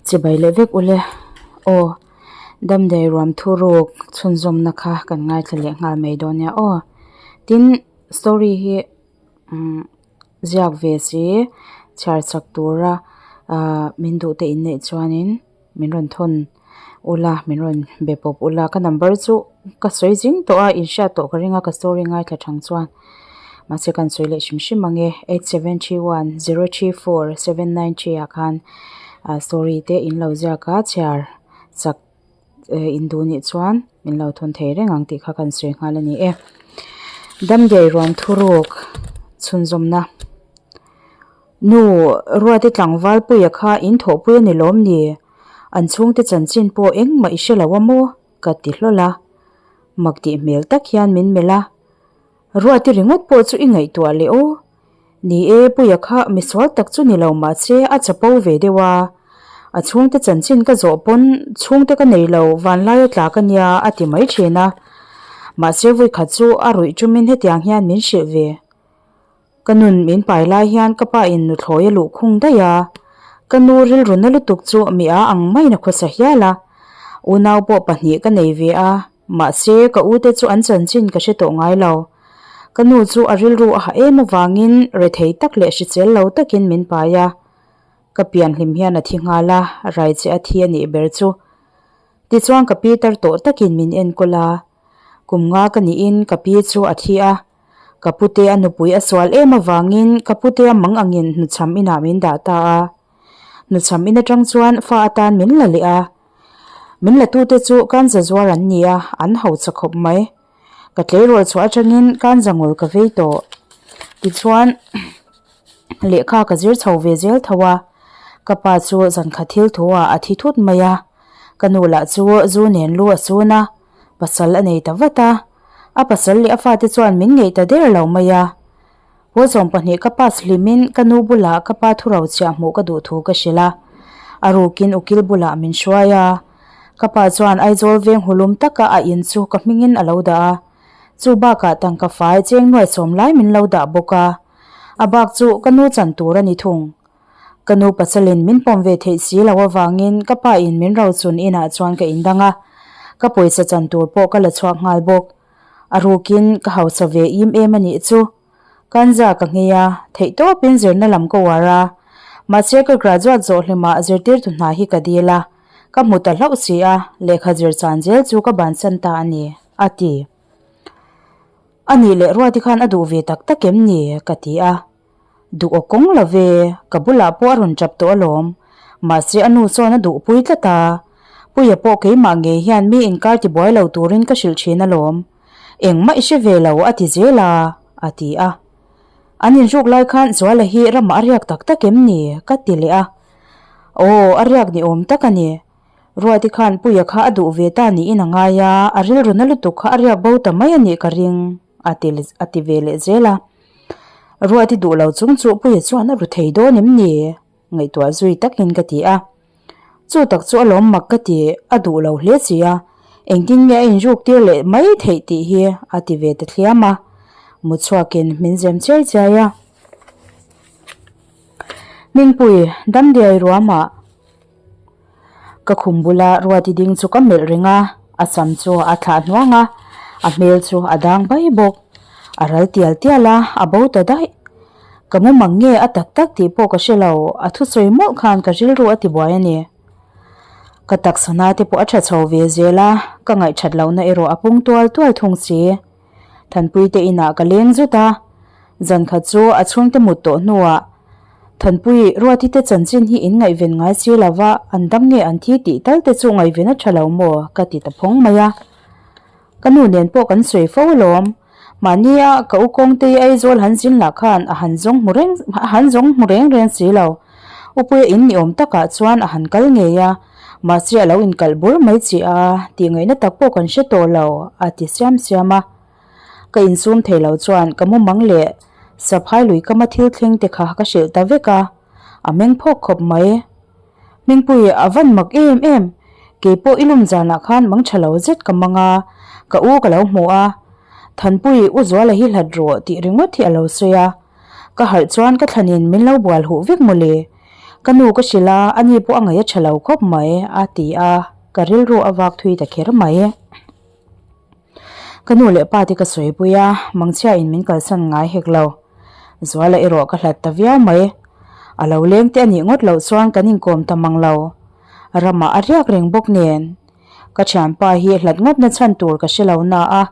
Chibai leh vek ule aw damdawi ruam thuruk chhunzawmna kha kan ngaithla leh nghal mai dawn nia aw tin story hi umm ziak ve si chhiar chak tura ahh min duh te inneih chuanin min rawn thawn ula min rawn be pawp ula ka number chu ka sawi zing tawh a inhriat tawh ka ring a ka story ngaithla thang chuan mahse kan sawi leh hrim hrim ang e 8731034793 ah khan ah story te in lo ziak a chhiar chak eh in duh nih chuan min lo thawn thei reng ang tih kha kan sawi nghal a ni e damdawi ruam thuruk chhunzawmna. Nu, Ruati tlangval puia kha in thawhpui a ni lawm ni? An chhungte chanchin pawh engmah i hre lo a maw? ka ti hlawl a. Mak tih hmel tak hian min melh a. Ruati ringawt pawh chu i ngaihtuah leh aw. Ni e, puia kha misual tak chu ni lo mahse a chapo ve deuh a. A chhungte chanchin ka zawh pawn chhungte ka nei lo, vanlaia tla ka nia a ti mai thin a. Mahse vawikhat chu a ruih tumin hetiang hian min hrilh ve. Ka nun min pai lai hian ka pa in nuthlawi a luh khung daih a, ka nu rilru na lutuk chu mi a ang maiin a khawsa hial a. Unau pawh pahnih ka nei ve a, mahse ka u te chu an chanchin ka hre tawh ngai lo. Ka nu chu a rilru a hah em avangin rethei tak leh hrisel lo takin min pai a. Ka pian hlim hian a thi nghal a, rai che a thi a nih ber chu. Tichuan ka pi tar tawh takin min enkawl a, kum nga ka niin ka pi chu a thi a. Ka pute a nupui a sual em avangin ka pute a mang angin hnuchham inah min dah ta a. Hnuchham in atang chuan fa atan min la leh a. Min la tute chu kanza zuar an ni a, an hausa khawp mai. Ka tleirawl chhuah atangin kanza ngawl ka vei tawh. Tichuan lehkha ka zir chho ve zel tho a. Ka pa chu zankhat thil thu ah a thi thut mai a. Ka nu lah chu zu nen lu a sun a. Pasal a nei ta vat a, a pasal leh a fate chuan min ngeih ta der lo mai a. Huazawm pahnih ka pass hlimin ka nu bulah ka pa thuro chhiah hmuh ka duh thu ka hrilh a. A rukin ukil bulah min hruai a. Ka pa chuan Aizawl veng hulum taka a in chu ka hmingin a lo dah a. Chu bakah tangka fai cheng nuai sawm lai min lo dah bawk a. A bak chu ka nu chan tur a ni thung. Ka nu pasalin min pawm ve theih si lo avangin ka pa in min rochun inah chuan ka indang a, ka pawisa chan tur pawh ka la chhuak nghal bawk. A rukin ka hausa ve im em a nih chu. Kanza ka nghei a, theihtawpin zirna lam ka uar a. Mahse ka graduate zawh hlimah zirtirtu hna hi ka dil a, ka hmu ta hlauh si a, lehkha zir chan zel chu ka bansan ta a ni, a ti. A nih leh Ruati khan a duh ve tak tak em ni? ka ti a. Duh aw kawng lo ve, ka bulah pawh a rawn tap tawh alawm. Mahse a nu chuan a duhpui tlat a. Puia pawh keimah ngei hian mi inkar tibuai lo turin ka hrilh thin alawm. Engmah i hre ve lo a ti zel a, a ti a. An inhruk lai khan Zuala hi ramah a riak tak tak em ni? ka ti leh a. Aw, a riak ni awm tak a ni. Ruati khan Puia kha a duh ve ta niin a ngai a, a rilru na lutuk kha a riak bo ta mai a nih ka ring, a ti a ti ve leh zel a. Ruati duh lo chung chu Puia chuan a ru thei dawn em ni? Ngaihtuah zui takin ka ti a. Chu tak chu a lawm mak ka ti, a duh lo hle si a, engtin nge a inruk tir leh mai theih tih hi a ti ve ta thliam a. Mutchhuakin min zem chiai chiai a. Hmingpui, Damdiai ruamah. Ka khum bula Ruati ding chu ka melh reng a, a sam chu a thlah hnuang a, a hmel chu a dang bai bawk. A ral tial tial a, a bo ta daih. Ka mu mang nge a tak tak tih pawh ka hre lo, a thusawi mawlh khan ka rilru a tibuai a ni. Ka taksa na te pawh a tha chho ve zel a, ka ngaihthat lohna erawh a pung tual tual thung si. Thanpui te inah ka leng zut a, zankhat chu a chhungte mut tawh hnuah Thanpui Ruati te chanchin hi in ngaihven ngai si lo va, an dam nge an thi tih tal te chu ngaihven a tha lo maw ka ti ta phawng mai a. Ka nu nen pawh kan sawi fo alawm, mahnia ka u kawngtei Aizawl han zin lah khan a han zawng hmu reng a han zawng hmu reng reng si lo. Upuia in ni awm takah chuan a han kal ngei a, mahse a lo inkalh bur mai chi a, tih ngaihna tak pawh kan hre tawh lo, a ti siam siam a. Ka insum thei lo chuan ka mumang leh saphai lui kama thil thleng te kha ka hrilh ta vek a, a meng phawk khawp mai. Hmingpui a van mak em em, keipawh i lum zanah khan mang tha lo zet ka mang a, ka u ka lo hmu a, Thanpui u Zuala hi hlat rawh tih ringawt hi a lo sawi a. Ka harh chuan ka thlanin min lo bual huh vek mawle. Ka nu ka hrilh a, ani pawh a ngaih a tha lo khawp mai, a ti a, ka rilru a vak thui ta kher mai. Ka nu leh pa te ka sawipui a, mangchhia in min kalsan ngai hek lo. Zuala erawh ka hlat ta viau mai. A lo leng te a nih ngawt loh chuan kan inkawm ta mang lo. Ramah a riak reng bawk nen. Ka thianpa hi hlat ngawt na chhan tur ka hre lo na a,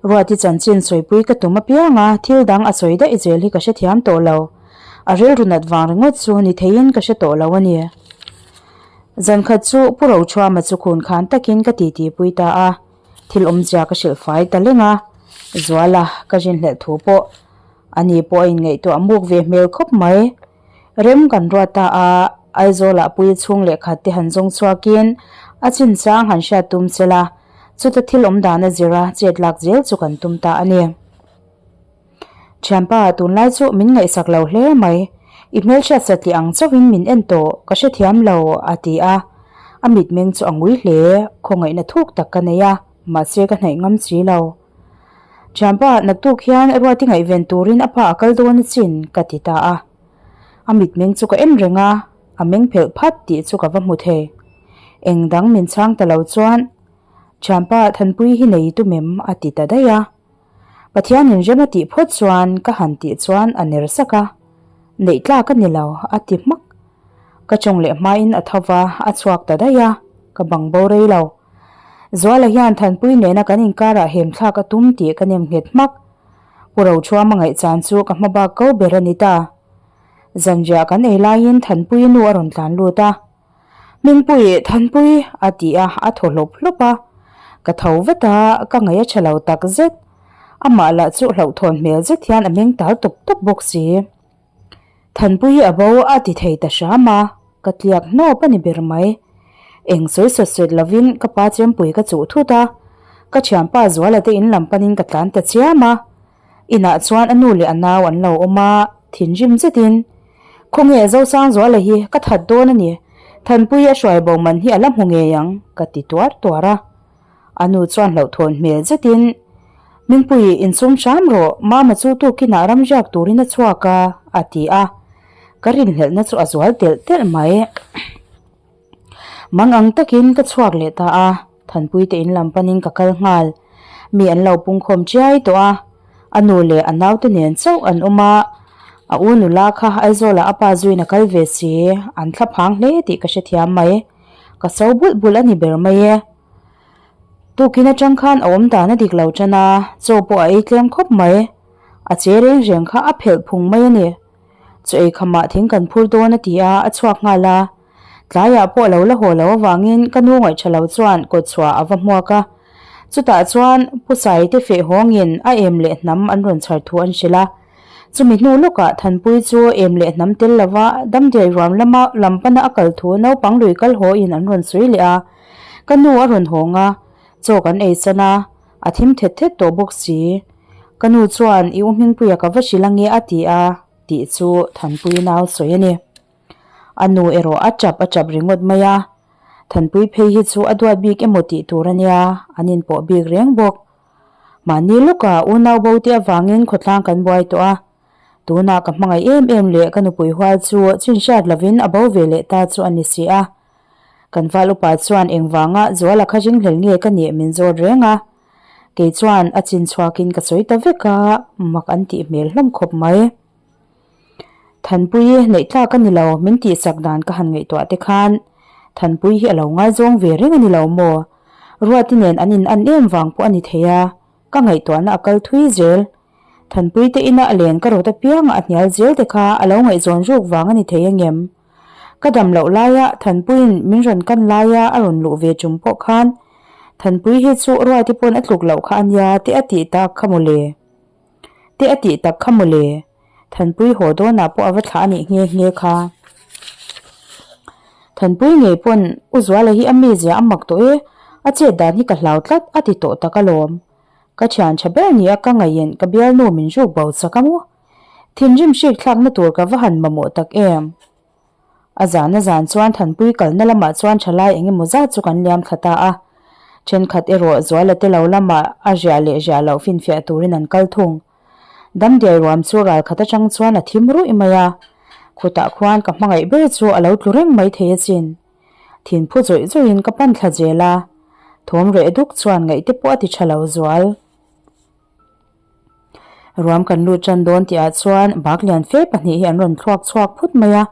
Ruati chanchin sawipui ka tum apiang a, thil dang a sawi daih zel hi ka hrethiam tawh lo. A rilru nat vang ringawt chu ni theiin ka hre tawh lo a ni. Zankhat chu Pu Rochhuama chu khun khan takin ka titipui ta a, thil awmzia ka hrilh fai ta leng a, Zuala ka rinhlelh thu pawh ani pawh a inngaihtuah muk ve hmel khawp mai. Rem kan ruat ta a, Aizawlah pui chhung leh khat te han zawng chhuakin a chinchang han hriat tum che la, chuta thil awm dan a zir a, chet lak zel chu kan tum ta a ni. Thianpa, tunlai chu min ngaihsak lo hle mai, i hmelhriat satliah ang chauhin min en tawh, ka hrethiam lo, a ti a. A mitmeng chu a ngui hle, khawngaihna thuk tak ka nei a, mahse ka hnaih ngam si lo. Thianpa, naktuk hian Ruati ngaihven turin a pa a kal dawn a chin, ka ti ta a. A mitmeng chu ka en reng a, a meng phelh phat tih chu ka va hmu thei. Eng dang min chhang ta lo chuan, Thianpa, Thanpui hi nei tum em? a ti ta daih a. Pathianin rem a tih phawt chuan ka han tih chuan a ner sak a, Neih tlak a ni lo, a ti hmak. Ka chawng leh hmain a tho va, a chhuak ta daih a, ka bang bo rei lo. Zuala hian Thanpui nena kan inkarah hem thlak a tum tih ka nem nghet hmak. Pu Rochhuama ngaihchan chu ka hma bak ko ber a ni ta. Zanriah kan ei laiin Thanpuii nu a rawn tlan lut a. Hmingpui, Thanpui! a ti a, a thaw hlawp hlawp a. Ka tho vat a, ka ngaih a tha lo tak zet. Amah lah chu hlauhthawn hmel zet hian a meng tal tawp tawp bawk si. Thanpui a bo a ti thei ta hram a, ka tliak hnawp a ni ber mai. Eng sawi sawt sawt lovin ka pa chempui ka chuh thut a, ka thianpa Zuala te in lam panin ka tlan ta chiam a. Inah chuan a nu leh a nau an lo awm a, thinrim zetin, Khawnge Zosangzuala hi ka that dawn a ni, Thanpui a hruai bo man hi a la hmu ngei ang, ka ti tuar tuar a. A nu chuan hlauhthawn hmel zetin, Mingpui, insum hram rawh, Mama chu tukinah ram riak turin a chhuak a, a ti a. Ka rinhlelhna chu a zual telh telh mai. Mang ang takin ka chhuak leh ta a, Thanpui te in lam panin ka kal nghal. Mi an lo pungkhawm chiai tawh a, a nu leh a naute nen chauh an awm a, a u nula kha Aizawlah a pa zuiin a kal ve si, an thlaphang hle tih ka hrethiam mai. Ka so bulh bulh a ni ber mai e. Tukin atang khan a awm dan a dik lo tan a, chaw pawh a ei tlem khawp mai. A che reng reng kha a phelh phung mai a ni. Chaw ei khamah thing kan phur dawn a ti a, a chhuak nghal a. Tlaiah pawh lo la haw lo avangin ka nu ngaihṭha lo chuan kawtchhuah a va hmuak a. Chutah chuan Pu Saite feh hawngin a em leh hnam an rawn chhar thu an hrilh a. Chumi hnu lawkah Thanpui chu em leh hnam tel lova damdiai ruam lama lam pana a kal thu naupang lui kal haw in an rawn sawi leh a. Ka nu a rawn hawng a, chaw kan ei chan a, a thim thet thet tawh bawk si. Ka nu chuan i u Hmingpuia ka va hrilh ange a ti a, tih chu Thanpui nau sawi a ni. A nu erawh a chap a chap ringawt mai a, Thanpui phei hi chu a duat bik emaw tih tur a nia, an inpawh bik reng bawk. Mahni lawkah unau bo te avangin khawtlang kan buai tawh a, tunah ka hmangaih em em leh ka nupui hual chu chinhriat lovin a bo ve leh ta chu a ni si a. Kan val upa chuan engvanga Zuala kha ringhlel nge ka nih min zawt reng a, kei chuan a chin chhuakin ka sawi ta vek a, mak an tih hmel hlawm khawp mai. Thanpui neih tlak a ni lo, min tihsak dan ka han ngaihtuah te khan Thanpui hi a lo ngaizawng ve reng a ni lo maw? Ruati nen an in an em vang pawh a ni thei a, ka ngaihtuahna a kal thui zel. Thanpui te ina a len ka rawt apianga a hnial zel te kha a lo ngaihzawn ruk vang a ni thei angem? Ka dam loh laia Thanpuiin min rawn kan laia a rawn luh ve tum pawh khan Thanpui hi chu Ruati pawn a tluk loh kha a nia te a tih tak kha mawle. Te a tih tak kha mawle. Thanpui haw dawnah pawh a va thlah a nih nghe nghe kha. Thanpui ngei pawn U Zuala hi a mizia a mak tawh e, a chet dan hi ka hlau tlat a ti tawh tak alawm. Ka thian tha ber nia ka ngaiin ka bialnu min ruk bo chak a maw? Thinrim hrik thlakna tur ka va han mamawh tak em? A zan a zan chuan Thanpui kalna lamah chuan thalai eng emaw zat chu kan liam thla ta a. Thenkhat erawh Zuala te lo lamah a riah leh riah loh finfiah turin an kal thung. Damdiai ruam chu ral khat atang chuan a thim ruih mai a. Khutah khuan ka hmangaih ber chu a lo tlu reng mai thei asin. Thinphu zawih zawihin ka pan thla zel a, thawm reh duk chuan ngaihte pawh a ti tha lo zual. Ruam kan lut tan dawn tihah chuan bak lian fe pahnih hi an rawn thluak chhuak phut mai a,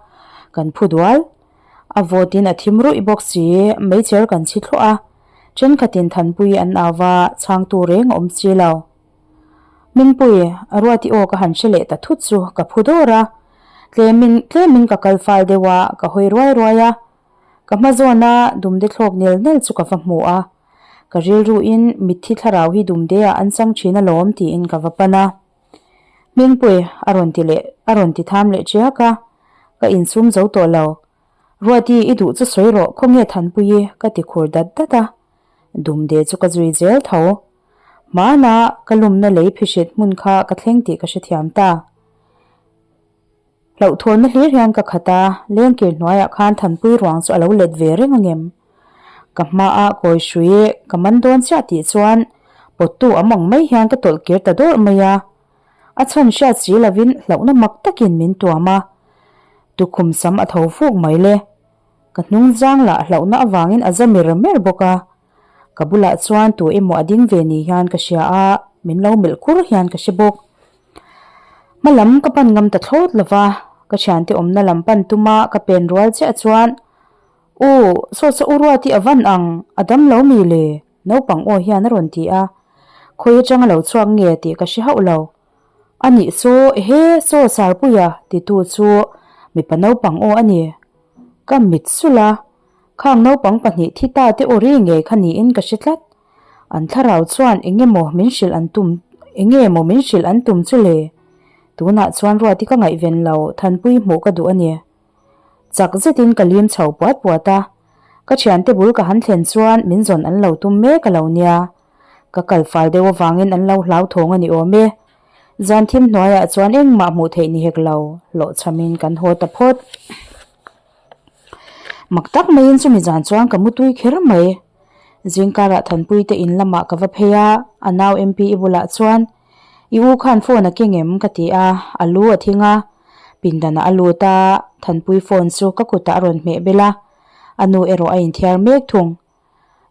kan phu dual. A vawtin a thim ruih bawk si, meichher kan chhi thluah a, thenkhatin Thanpui an au va, chhangtu reng a awm si lo. Hmingpui, Ruati aw ka han hre leh ta thut chu ka phu dawr a, tlemin tlemin ka kal fal deuh a, ka hawi ruai ruai a. Ka hma zawna dumde thlawk nel nel chu ka va hmu a, ka rilruin mitthi thlarau hi dumde ah an chang thin alawm tiin ka va pan a. Hmingpui, a rawn ti leh a rawn ti tham leh ṭiak a, ka insum zo tawh lo. Ruati, i duh chu sawi rawh, khawnge Thanpuii? ka ti khur dat dat a. Dumde chu ka zui zel tho. Hmana ka lumna lei phihrit hmun kha ka thleng tih ka hrethiam ta. Hlauhthawnna hlir hian ka khat a, lengkir hnuaiah khan Thanpui ruang chu a lo let ve reng angem? Ka hmaah kawi hrui ka man dawn chiah tih chuan pawttu awm ang mai hian ka tawlh kir ta dawrh mai a. A chhan hriat si lovin hlauhna mak takin min tuam a, tukhum sam a tho fuk mai le. Ka hnung zang lah hlauhna avangin a za mer mer bawk a. Ka bulah chuan tu emaw a ding ve ni hian ka hria a, min lo melh kur hian ka hre bawk. Hma lam ka pan ngam ta thlawt lo va, ka thiante awmna lam pan tuma ka pen rual chiah chuan, U, saw saw u Ruati a van ang, a dam lo mi le? naupang aw hian a rawn ti a. Khawi atanga lo chhuak nge tih ka hre hauh lo. A nih chu, ehe, saw Sarpuia titu chu mipa naupang aw a ni. Ka mit sulh a, khang naupang pahnih thi ta te aw ri ngei kha niin ka hre tlat. An thlarau chuan eng emaw min hrilh an tum eng nge maw min hrilh an tum chu le? Tunah chuan Ruati ka ngaihven lo, Thanpui hmuh ka duh a ni. Chak zetin ka lim chho puat puat a, ka thiante bul ka han thlen chuan min zawn an lo tum mek a lo nia. Ka kal fal deuh avangin an lo hlauthawng a ni awm e. Zan thim hnuaiah chuan engmah hmuh theih ni hek lo, hlawhchhamin kan haw ta phawt. Mak tak maiin chumi zan chuan ka mutui kher mai. Zingkarah Thanpui te in lamah ka va phei a, a nau MP i bulah chuan, I u khan phone a keng em? ka ti a, a lu a thing a. Pindanah a lut a, Thanpui phone chu ka kutah a rawn hmeh bel a, a nu erawh a inthiar mek thung.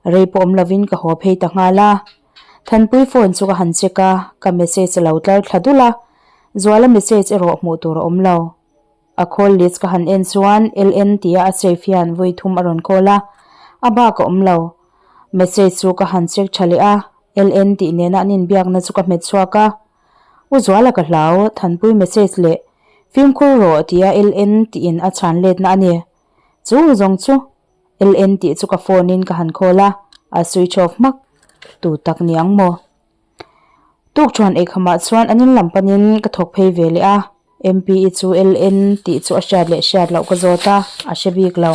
Rei pawh awm lovin ka haw phei ta nghal a. Thanpui phone chu ka han check a, ka message a lo tlar thla dul a, Zuala message erawh hmuh tur a awm lo. A call list ka han en chuan LN tia a save hian vawi thum a rawn call a, a bak a awm lo. Message chu ka han check tha leh a, LN tih nena an inbiakna chu ka hmet chhuak a. U Zuala ka hlau, Thanpui message leh Fimkhur rawh tia LN tiin a chhan letna a ni. Chu zawng chu LN tih chu ka phone in ka han call a, a switch off hmak. Tu tak ni ang maw? Tukṭhuan eikhamah chuan an in lam panin ka thawk phei ve leh a. MPE chu LN tih chu a hriat leh hriat loh ka zawt a, a hre bik lo.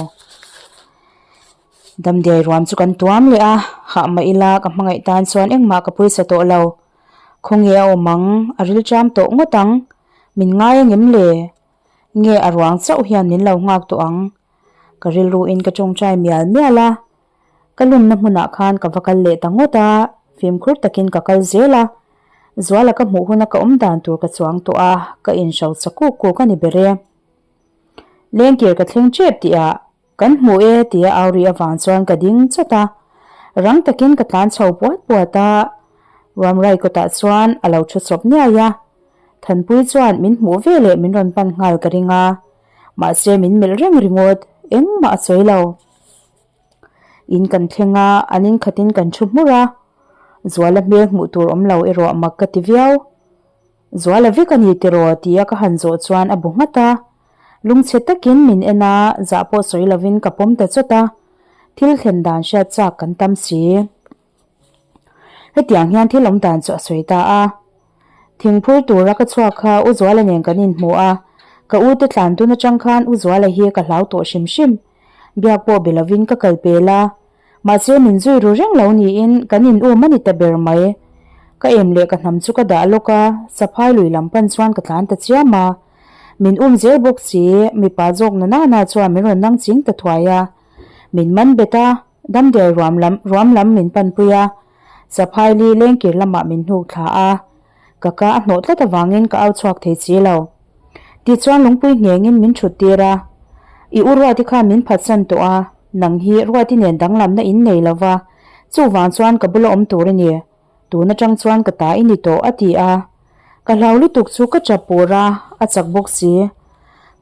Damdiai ruam chu kan tuam leh a, hah mah ila ka hmangaih tan chuan engmah ka pawisa tawh lo. Khawnge a awm ang, a rilṭam tawh ngawt ang, min ngai angem le? Nge a ruang chauh hian min lo nghak tawh ang? Ka rilruin ka tawngtai mial mial a, Ka lumna hmunah khan ka va kal leh ta ngawt a, fimkhur takin ka kal zel a. Zuala ka hmuh huna ka awm dan tur ka chuang tawh a, ka inhro cha kuk kuk a ni ber e. Lengkir ka thleng tep tihah, Kan hmu e tia au ri avang chuan ka ding chawt a. Rang takin ka tlan chho puat puat a, Ruamrai kawtah chuan a lo thu chawp niai a. Thanpui chuan min hmuh ve leh min rawn pan nghal ka ring a, mahse min melh reng ringawt, engmah a sawi lo. In kan thleng a, an in khatin kan thu hmur a, Zuala hmel hmuh tur awm lo erawh mak ka ti viau. Zuala vek a ni tiraw tia ka han zawh chuan a bu nghat a, lungchhe takin min en a, zah pawh sawi lovin ka pawm ta chawt a, thil thlen dan hriat chak kan tam si. Hetiang hian thil awm dan chu a sawi ta a. Thingphur tura ka chhuak kha U Zuala nen kan inhmu a, ka u te tlan dun atang khan U Zuala hi ka hlau tawh hrim hrim. Biak pawh be lovin ka kal pel a, mahse min zui ru reng lo niin kan in um a ni ta ber mai. Ka em leh ka hnam chu ka dah lawk a, saphai lui lam pan chuan ka tlan ta chiam a. Min um zel bawk si, mipa zawk na nana chuan min rawn nang ching ta thuai a. Min man bet a, Damdiai ruam lam ruam lam min panpui a, Saphaili lengkir lamah min hnuk thla a, ka ka a hnawh tlat avangin ka au chhuak thei si lo. Tichuan lungpui nghengin min thut tir a, I u Ruati khan min phatsan tawh a, nang hi Ruati nen danglamna in nei lo va, chuvang chuan ka bula awm tur i ni. Tun atang chuan ka ta i ni tawh a ti a. Ka hlau lutuk chu ka tap pur a, a chak bawk si.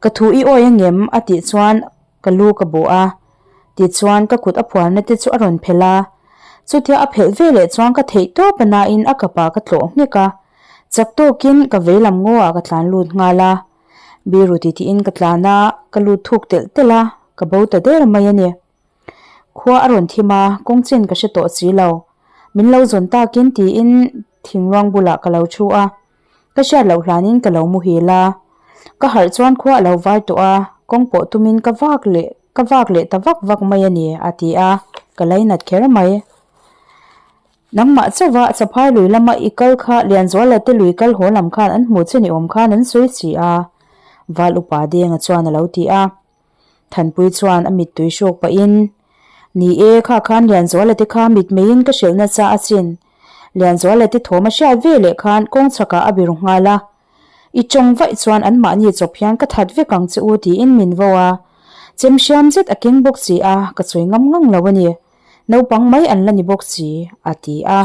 Ka thu i awi angem a tih chuan ka lu ka bawh a. Tichuan ka kut a phuarna te chu a rawn phelh a. Chutia a phelh ve leh chuan ka theih tawp a nain a kapah ka tlawh nghek a. Chak tawkin ka veilam ngaw ah ka tlan lut nghal a. Biru titihin ka tlan a, ka lut thuk telh telh a, ka bo ta der mai a ni. Khua a rawn thim a, kawng chen ka hre tawh si lo. Min lo zawn takin tiin thingluang bulah ka lo thu a. Ka hriat loh hlanin ka lo muhil a. Ka harh chuan khua a lo var tawh a, kawng pawh tumin ka vak leh ka vak leh ta vak vak mai a ni, a ti a, ka lainat kher mai. Nangmah chauha Chaphai lui lama i kal kha Lianzuala te lui kal haw lam khan an hmu che ni awm khan an sawi si a, Val upa Denga chuan a lo ti a. Thanpui chuan a mittui hrawk pahin, Ni e, kha khan Lianzuala te kha mitmeiin ka hrilh nasa asin. Lianzuala te thawm a hriat ve leh khan kawng chhakah a biru nghal a. I tawng vaih chuan anmahni chawp hian ka that vek ang che u tiin min vo a. Chem hriam zet a keng bawk si a, ka sawi ngam ngang lo a ni. Naupang mai an la ni bawk si, a ti a.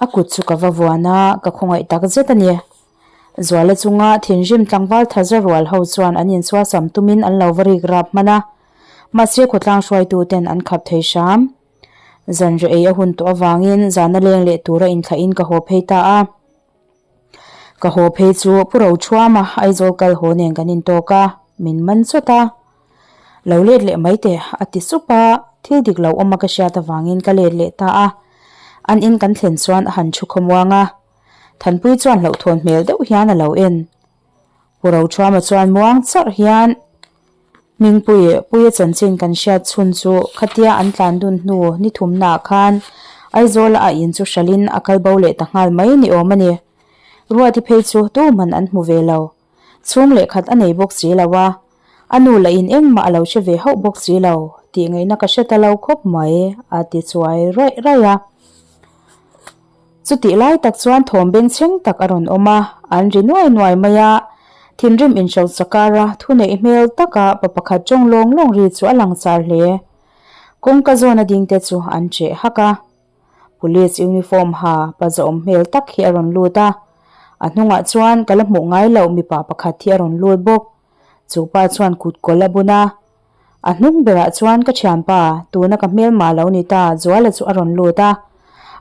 A kut chu ka va vuan a, ka khawngaih tak zet a ni. Zuala chunga thinrim tlangval thaza rual ho chuan an insuasam tumin an lo va rik rap hman a, mahse khawtlang hruaitu ten an khap thei hram. Zanriah ei a hun tawh avangin zana leng leh tura inthlahin ka haw phei ta a. Ka haw phei chu Pu Rochhuama Aizawl kal haw nen kan intawk a, min man chawt a. Lo let leh mai teh a ti sup a, thil dik lo awm a ka hriat avangin ka let leh ta a. An in kan thlen chuan a han thu khawmuang a, Thanpui chuan hlauhthawn hmel deuh hian a lo en. Pu Rochhuama chuan muang charh hian Hmingpuii Puia chanchin kan hriat chhun chu khatia an tlan dun hnu ni thumnaah khan Aizawla a in chu hralhin a kal bo leh ta nghal mai ni awm a ni. Ruati phei chu tuman an hmu ve lo. Chhung leh khat a nei bawk si lo a, a nu lah in engmah a lo hre ve hauh bawk si lo tih ngaihna ka hre ta lo khawp mai a ti chuai raih raih a. Chutih lai tak chuan thawm bengchheng tak a rawn awm a, an ri nuai nuai mai a, thinrim inhrosa kara thuneih hmel taka pa pakhat tawng lawng lawng ri chu a lang char hle. Kawngka zawna dingte chu an cheh hak a. Police uniform ha pa zawhawm hmel tak hi a rawn lut a, a hnungah chuan ka la hmuh ngai loh mipa pakhat hi a rawn lut bawk. Chu pa chuan kut kawlh a bun a, a hnung berah chuan ka thianpa tuna ka hmelma lo ni ta Zuala chu a rawn lut a,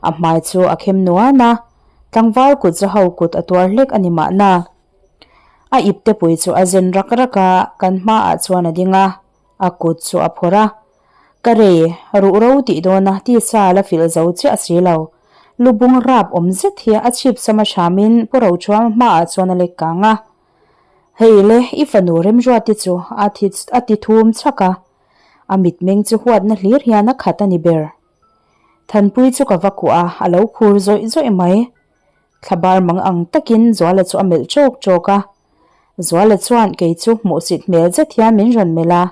a hmai chu a khem nuan a, tlangval kut zaho kut a tuar hlek a ni mahna. A ipte pui chu a zen rak rak a, kan hmaah chuan a ding a. A kut chu a phawrh a, Ka rei, ruh ro tih dawna tisa la filh zo chiah si lo. Lu bung rap awm zet hi a chhip sama hramin Pu Rochuam hmaah chuan a lek kang a. Hei le, i fanu Remruati chu a thi a ti thum chhak a, a mitmeng chu huatna hlir hian a khat a ni ber. Thanpui chu ka va kuah a, a lo khur zawih zawih mai. Thlabar mang ang takin Zuala chu a melh chawk chawk a. Zuala chuan kei chu hmuhsit hmel zet hian min rawn melh a.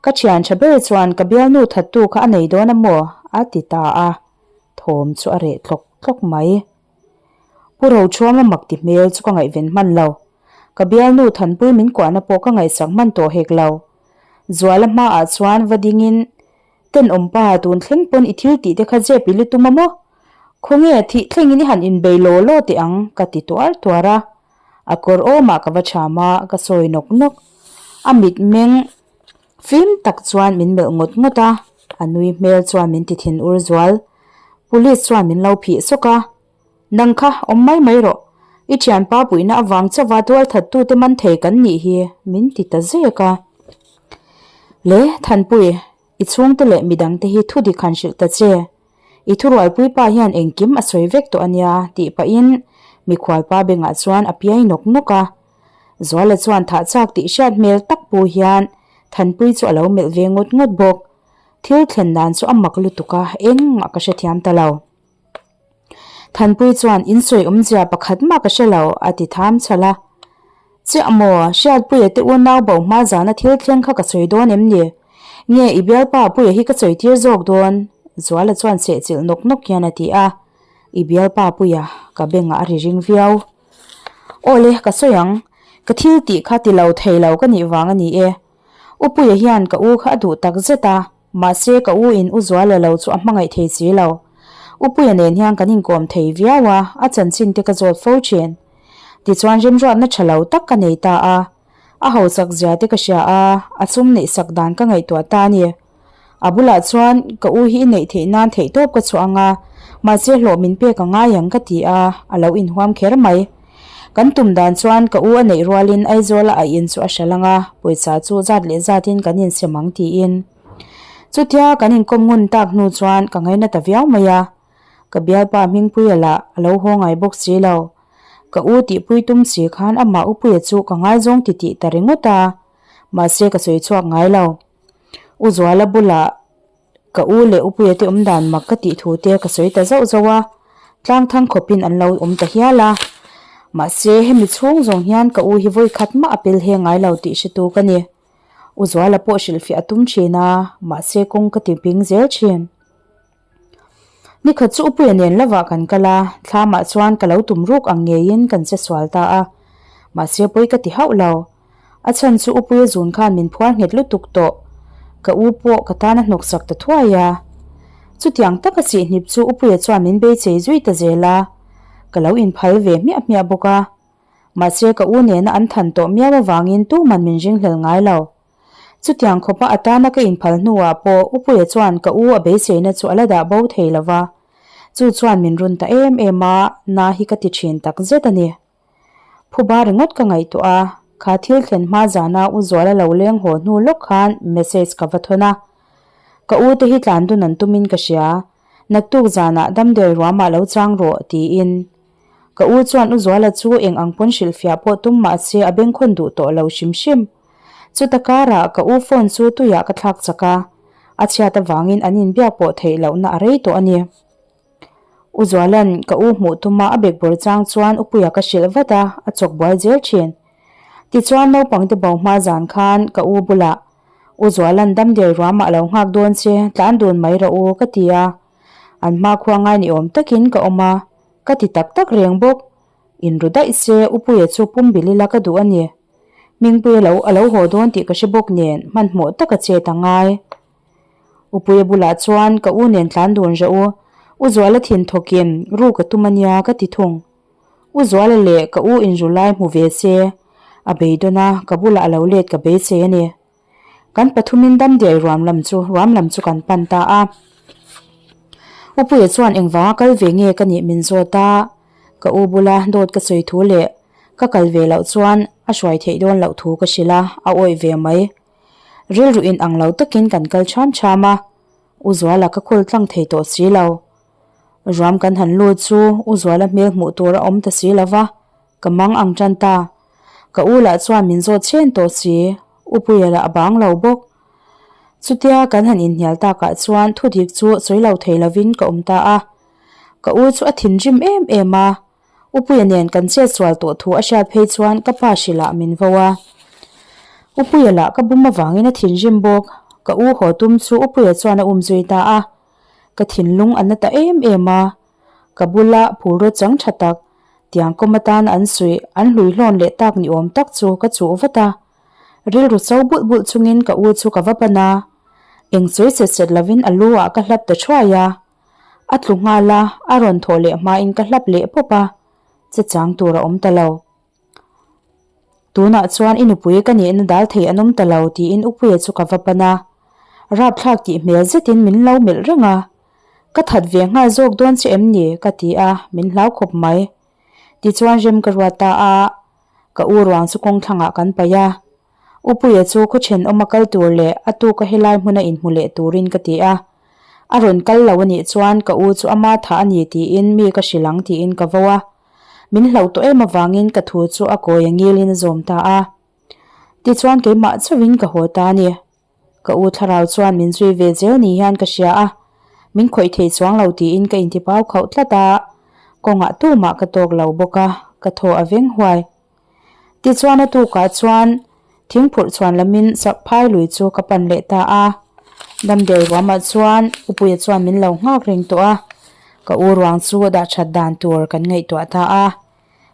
Ka thian tha ber chuan ka bialnu thattu kha a nei dawn a maw? a ti ta a, thawm chu a reh tlawk tlawk mai. Pu Rochhuama mak ti hmel chu ka ngaihven hman lo. Ka bialnu Thanpui min kuahna pawh ka ngaihsak hman tawh hek lo. Zuala hmaah chuan va dingin Tenawmpa, tun thleng pawn i thil tih te kha zep i lutum a maw? Khawnge, thih thlengin i han inbei law law teh ang, ka ti tuar tuar a. A kawr awmah ka va cham a, ka sawi nawk nawk. A mitmeng fim tak chuan min melh ngawt ngawt a, a nui hmel chuan min ti thin ur zual. Police chuan min lo phih sawk a, Nang kha, awm mai mai rawh. I thianpa puihna avang chauha tualthattute man thei kan nih hi, min ti ta zek a. Le, Thanpui, i chhungte leh midangte hi thu dik han hrilh ta che. I thurualpui pa hian engkim a sawi vek tawh a nia, tih pahin mikhualpa bengah chuan a piai nawk nawk a. Zuala chuan thah chak tih hriat hmel tak pu hian Thanpui chu a lo melh ve ngawt ngawt bawk. Thil thlen dan chu a mak lutuk a, engmah ka hrethiam ta lo. Thanpui chuan in sawi awmzia pakhat mah ka hre lo a ti tham chhalh a. Chiah maw, Hriatpuia te unau bo hma zana thil thleng kha ka sawi dawn em ni? Nge i bialpa Puia hi ka sawi tir zawk dawn? Zuala chuan sehchilh nawk nawk hian a ti a. I bialpa Puia, ka bengah a ri ring viau. Awle, ka sawi ang. Ka thil tih kha ti lo thei lo ka nih vang a ni e. U Puia hian ka u kha a duh tak zet a, mahse ka u in U Zuala lo chu a hmangaih thei si lo. U Puia nen hian kan inkawm thei viau a, a chanchin te ka zawt fo thin. Tichuan remruatna tha lo tak ka nei ta a. A hausak zia te ka hria a, a sum neih sak dan ka ngaihtuah ta a ni. A bulah chuan ka u hi i neih theih nan theihtawp ka chhuah ang a, mahse hlawh min pek a ngai ang ka ti a, a lo inhuam kher mai. Kan tum dan chuan ka u a neih rualin Aizawla a in chu a hral ang a, pawisa chu zat leh zatin kan insem ang tiin. Chutia kan inkawm ngun tak hnu chuan ka ngaina ta viau mai a, ka bialpa Hmingpuia lah a lo haw ngai bawk si lo. Ka u tihpui tum si khan amah Upuia chu ka ngaizawng titih ta ringawt a, mahse ka sawi chhuak ngai lo. U Zuala bulah ka u leh Upuia te awm dan mak ka tih thu te ka sawi ta zauh zauh a, tlang thang khawpin an lo awm ta hial a. Mahse hemi chhung zawng hian ka u hi vawi khat mah a pel he ngai lo tih hretu ka ni. U Zuala pawh hrilhfiah a tum thin a, mahse kawng ka ti ping zel thin. Nikhat chu Upuia nen lovah kan kal a, thlamah chuan ka lo tum ruk ang ngeiin kan che sual ta a. Mahse pawi ka ti hauh lo. A chhan chu Upuia zun khan min phuar nghet lutuk tawh. Ka u pawh ka tan a hnawk sak ta thuai a. Chutiang taka sihhnip chu Upuia chuan min beichei zui ta zel a. Ka lo inphal ve hmiah hmiah bawk a. Mahse ka u nena an than tawh miau avangin tuman min ringhlel ngai lo. Chutiang khawpa a tana ka inphal hnuah pawh Upuia chuan ka u a beiseina chu a la dah bo thei lo va, chu chuan min run ta em em a, na hi ka ti thin tak zet a ni. Phuba ringawt ka ngaihtuah a, kha thil thlen hma zana U Zuala lo leng haw hnu lawk khan message ka va thawn a. Ka u te hi tlan dun an tumin ka hria, naktuk zanah damdawi ruamah lo chang rawh tiin. Ka u chuan U Zuala chu eng ang pawn hrilhfiah pawh tum mah se a bengkhawn duh tawh lo hrim hrim. Chuta karah ka u phone chu tuiah ka thlak chak a, a chhiat avangin an inbiak pawh theih lohna a rei tawh a ni. U Zuala'n ka u hmuh tuma a bekbawr chang chuan Upuia ka hrilh vat a, a chawk buai zel thin. Tichuan naupangte bo hma zan khan ka u bulah, U Zuala'n damdawi ruamah a lo nghak dawn che, tlan dun mai rawh u, ka ti a. An hmakhua ngai ni awm takin ka awm a, ka ti tak tak reng bawk. Inru daih se Upuia chu pum bil ila ka duh a ni. Hmingpuia lo a lo haw dawn tih ka hre bawk nen hmanhmawh taka chet a ngai. Upuia bulah chuan ka u nen tlan dun reuh u, U Zuala thin thawkin ru ka tum a nia ka ti thung. U Zuala leh ka u inru lai hmu ve se, a beidawn a, ka bulah a lo let ka beisei a ni. Kan pathumin damdiai ruam lam chu ruam lam chu kan pan ta a. Upuia chuan engvanga kal ve nge ka nih min zawt a, ka u bula dawt ka sawi thu leh ka kal ve loh chuan a hruai theih dawn loh thu ka hrilh a, a awih ve mai. Rilru in ang lo takin kan kal cham cham a, U Zuala ka khul tlang thei tawh si lo. Ruam kan han lut chu U Zuala hmel hmuh tur a awm ta si lo va, Ka mang ang tan ta. Ka u lah chuan min zawt chen tawh si, U Puia lah a bang lo bawk. Chutia kan han inhnial takah chuan thudik chu sawi lo thei lovin ka awm ta a. Ka u chu a thinrim em em a, U Puia nen kan chet sual tawh thu a hriat phei chuan ka pa hrilh ah min vo a. U Puia lah ka bum avangin a thinrim bawk. Ka u haw tum chu U Puia chuan a umzui ta a. Ka thinlung a na ta em em a. Ka bula phurraw chang tha tak, tiang kawm atan an suih, an hlui hlawn leh tak ni awm tak chu ka chuh vat a. Rilru cho bulh bulh chungin ka u chu ka va pan a. Eng sawi set set lovin a lu ah ka hlap ta thuai a. A tlu nghal a, a rawn thawh leh hmain ka hlap leh pawp a, che chang tur a awm ta lo. Tunah chuan i nupui ka nihna dal thei an awm ta lo tiin Upuia chu ka va pan a. Rapthlak tih hmel zetin min lo melh reng a. Ka that ve nghal zawk dawn che em ni? ka ti a, min hlau khawp mai. Tichuan rem ka ruat ta a, ka u ruang chu kawng thlangah kan paih a. Upuia chu khaw thenawm a kal tur leh a tuka helai hmuna inhmu leh turin ka ti a. A rawn kal lo a nih chuan ka u chu ama thah a ni tiin mi ka hrilh ang tiin ka vo a. Min hlauh tawh em avangin ka thu chu a kawi a ngilin a zawm ta a. Tichuan keimah chauhin ka haw ta a ni. Ka u thlarau chuan min zui ve zel ni hian ka hria a, min khawih thei chuang lo tiin ka intipau khauh tlat a, kawngah tumah ka tawk lo bawk a, ka thaw a veng huai. Tichuan a tukah chuan thingphurh chhuan lamin phai lui chu ka pan leh ta a, damdawi ruamah chuan Upuia chuan min lo nghak reng tawh a, ka u ruang chu dah that dan tur kan ngaihtuah ta a.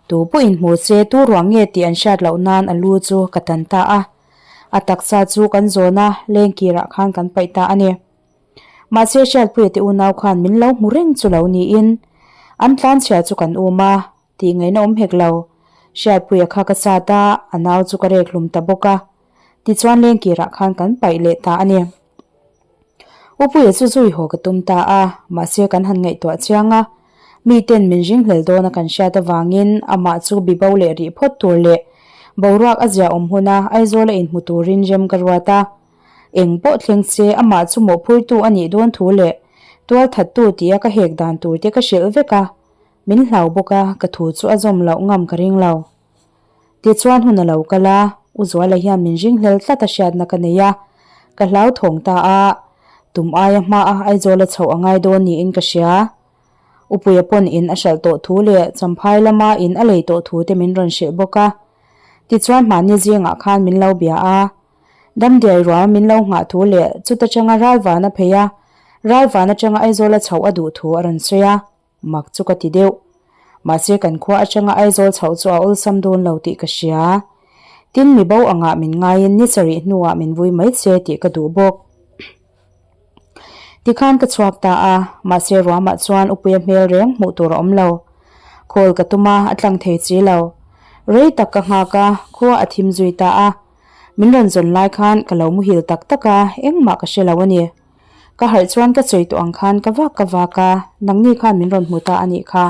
Tu pawhin hmu se tu ruang nge tih an hriat loh nan a lu chu ka tan ta a. A taksa chu kan zawn a, lengkirah khan kan paih ta a ni. Mahse Hriatpuia te unau khan min lo hmu reng chu lo niin an tlanchhia chu kan um a, tih ngaihna awm hek lo. Hriatpuia kha ka sat a, a nau chu ka rek hlum ta bawk a. Tichuan lengkirah khan kan paih leh ta a ni. Upuia chu zui haw ka tum ta a, mahse kan han ngaihtuah chiang a, miten min ringhlel dawna kan hriat avangin amah chu bibo leh rih phawt tur leh boruak a zia awm huna Aizawla inhmu turin rem ka ruat a. Eng pawh thleng se amah chu mawhphurtu a nih dawn thu leh tualthattu tia ka hek dan tur te ka hrilh vek a, min hlau bawk a, ka thu chu a zawm loh ngam ka ring lo. Tichuan hun a lo kal a, U Zuala hian min ringhlel tlat a hriatna ka nei a, ka hlauthawng ta a, tum aia hmaa Aizawl a chhoh a ngai dawn niin ka hria. U Puia pawn in a hralh tawh thu leh Champhai lama in a lei tawh thu te min rawn hrilh bawk a. Tichuan hmanni zingah khan min lo bia a, Damdiai rual min lo nghah thu leh chuta changa Ralvan a phei a, Ralvan atanga Aizawl a chhoh a duh thu a rawn sawi a. Mak chu ka ti deuh. Mahse kan khua atanga Aizawl chhoh chu a awlsam dawn lo tih ka hria. Tin mi bo angah min ngaiin ni sarih hnuah min vui mai che tih ka duh bawk. Tikhan ka chhuak ta a, mahse ruamah chuan Upuia hmel reng hmuh tur a awm lo. Call ka tum a, a tlang thei chi lo. Rei tak ka nghak a, khua a thim zui ta a. Min rawn zawn lai khan ka lo muhil tak tak a, engmah ka hre lo a ni. Ka harh chuan ka sawi tawh ang khan ka vak ka vak a, nangni khan min rawn hmu ta a nih kha.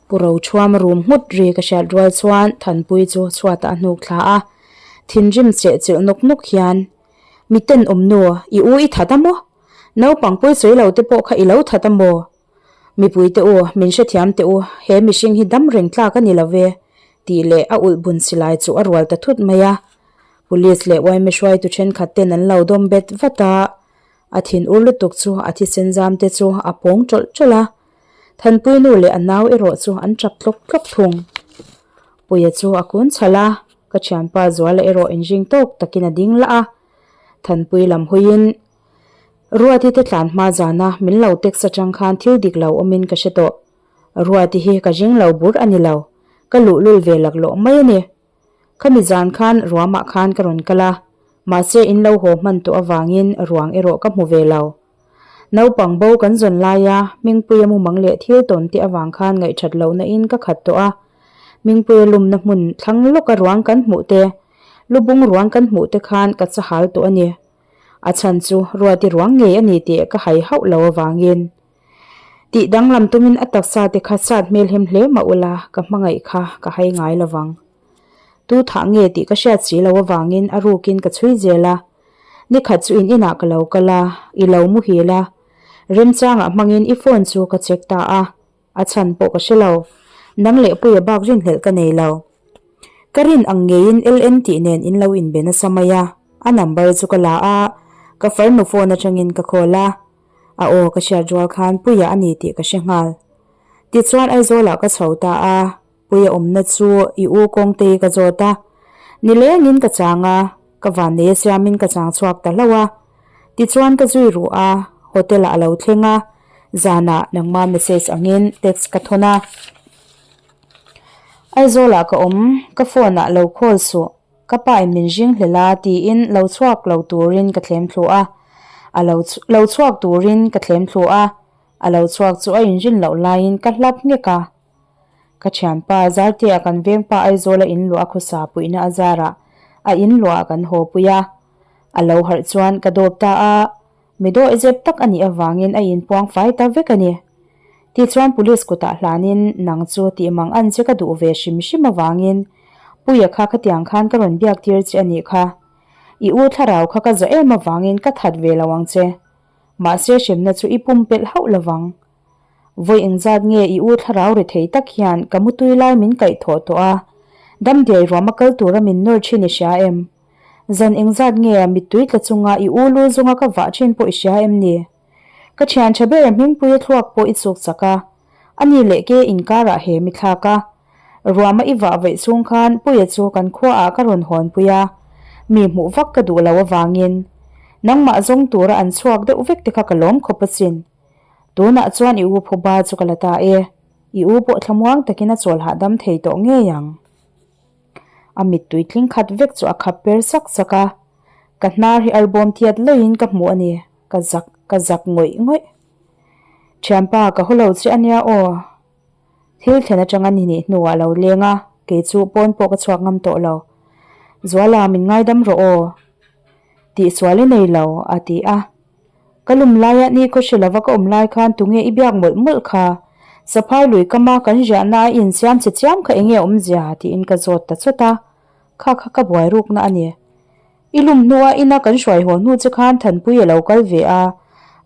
Pu Rochhuam rum nghut ri ka hriat rual chuan Thanpui chu chhuatah a hnuk thla a, thinrim cheh chilh nawk nawk hian, Mi tenawm nu, i u i that a maw? Naupang pawi sawi lo te pawh kha i lo that a maw? Mipui te u, min hrethiam teh u, he mihring hi dam reng tlak a ni lo ve, tih leh a ulh bun silai chu a rual ta thut mai a. Police leh yma hruaitu thenkhat ten an lo dawm bet vat a, a thin ur lutuk chu a thisen zam te chu a pawng tawlh tawlh a. Thanpui nu leh a nau erawh chu an tap tlawk tlawk thung. Puia chu a kun chhalh a, ka thianpa Zuala erawh inring tawk takin a ding lah a. Thanpui lam huiin Ruati te tlan hma zana min lo text atang khan thil dik lo awmin ka hre tawh. Ruati hi ka ring lo bur a ni lo, ka luhlul ve laklawh mai a ni. Khami zan khan ruamah khan ka rawn kal a, mahse in lo haw hman tawh avangin ruang erawh ka hmu ve lo. Naupang bo kan zawn laia Hmingpuia mumang leh thil tawn te avang khan ngaihthat lohna in ka khat tawh a. Hmingpuia lumna hmun thlang lawka ruang kan hmuh te, lubung ruang kan hmuh te khan ka chahal tawh a ni. A chhan chu Ruati ruang ngei a ni tih ka hai hauh lo avangin. Tih danglam tumin a taksa te kha sat hmel hem hle mah ula ka hmangaih kha ka hai ngai lovang. Tu thah nge tih ka hriat si lo avangin a rukin ka chhui zel a. Nikhat chu in inah ka lo kal a, i lo muhil a. Remchangah hmangin i phone chu ka check ta a. A chhan pawh ka hre lo. Nang leh Puia bak rinhlelh ka nei lo. Ka rin ang ngeiin LN tih nen in lo inbe nasa mai a. A number chu ka la a, ka farnu phone atangin ka call a. A aw ka hriat rual khan Puia a ni tih ka hre nghal. Tichuan Aizawlah ka chho ta a, Puia awmna chu i u Kawngtei ka zawt a. Nilengin ka chang a, ka vannei a siamin ka chang chhuak ta hlauh a. Tichuan ka zui ruh a, hotel ah a lo thleng a, zanah nangma message angin text ka thawn a. Aizawl ah ka awm, ka phone ah lo call suh, ka pa in min zing hlel a tiin lo chhuak lo turin ka thlem thlu a, a lo lo chhuak turin ka thlem thlu a, a lo chhuak chu a inrin loh laiin ka hlap nghek a. Ka thianpa Zartea kan vengpa Aizawla in luah a khawsa puihna a zarah a in luah ah kan haw pui a. A lo harh chuan ka dawp ta a, mi dawih zep tak a nih avangin a inpuang fai ta vek a ni. Tichuan police kutah hlanin nang chu tih mang an che ka duh ve hrim hrim avangin Puia kha khatiang khan ka rawn biak tir che a nih kha. I u thlarau kha ka zawh em avangin ka that ve lo ang che. Mahse hremna chu i pumpelh hauh lovang. Vawi engzat nge i u thlarau ri thei tak hian ka mutui lai min kaih thawh tawh a, damdiai ruam a kal tura min nawr thin i hria em? Zan engzat nge mittui tla chunga i u lu zunga ka vah thin pawh i hria em ni? Ka thian tha ber Hmingpuia thluak pawh i chuk chak a, ani leh ke inkarah he mi thlak a. Ruama i vah vaih chhung khan Puia chu kan khuaah ka rawn hawnpui a, mi hmuh vak ka duh lo avangin nangmah zawng tura an chhuak deuh vek te kha ka lawm khawp asin. Tunah chuan i u phuba chu ka la ta e. I u pawh thlamuang takin a chawl hahdam thei tawh ngei ang. A mittui tling khat vek chu a khap per sak sak a, ka hnar hi arbawm tiat laiin ka hmu a ni, ka zak ka zak ngawih ngawih. Thianpa ka haw lo che a nia aw. Thil thlen atanga ni nih hnuah a lo leng a, kei chu pawn pawh ka chhuak ngam tawh lo. Zuala min ngaidam rawh aw. Tihsual i nei lo, a ti a. Ka lum laia ni khaw hre lova ka awm lai khan tunge i biak mawlh mawlh kha? Saphai lui kama kan riahna a insiam che chiam kha enge awmzia? tiin ka zawt ta chawt a, kha kha ka buai rukna a ni. I lum hnua ina kan hruai haw hnu che khan Thanpui a lo kal ve a,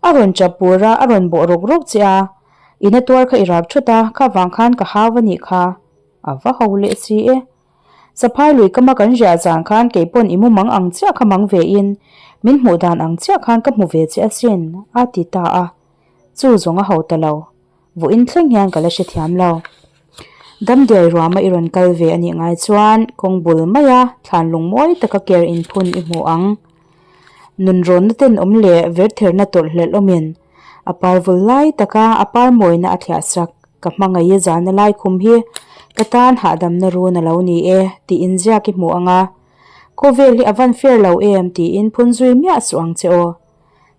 a rawn chap pur a, a rawn bawh rawk rawk che a, ina tuar kha i rak thut a, kha vang khan ka hau a nih kha. A va ho leh si e. Saphai lui kama kan riah zan khan kei pawn i mumang ang chiah kha mang ve in min hmuh dan ang chiah khan ka hmu ve che asin, a ti ta a. Chu zawng a ho ta lo. Vawiin thleng hian ka la hrethiam lo. Damdiai ruama i rawn kal ve a nih ngai chuan kawng bul maia thlan lung mawi taka ker inphun i hmu ang. Nunrawnna tenawm leh vertherna tawlhhlelh awmin a par vul lai taka a par mawina a thliah sak. Ka hmangaih i zalna lai khum hi ka tan hahdamna run a lo ni e tiin ziak i hmu ang a, khawvel hi a van fair lo em tiin phun zui miah suh ang che aw.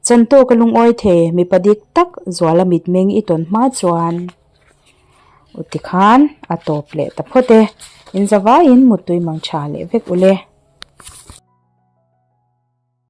Chantawk a lungawi thei mipa dik tak Zuala mitmeng i tawn hma chuan u tikhan a tawp leh ta phawt e, in zavaiin muttui mang tha leh vek ule.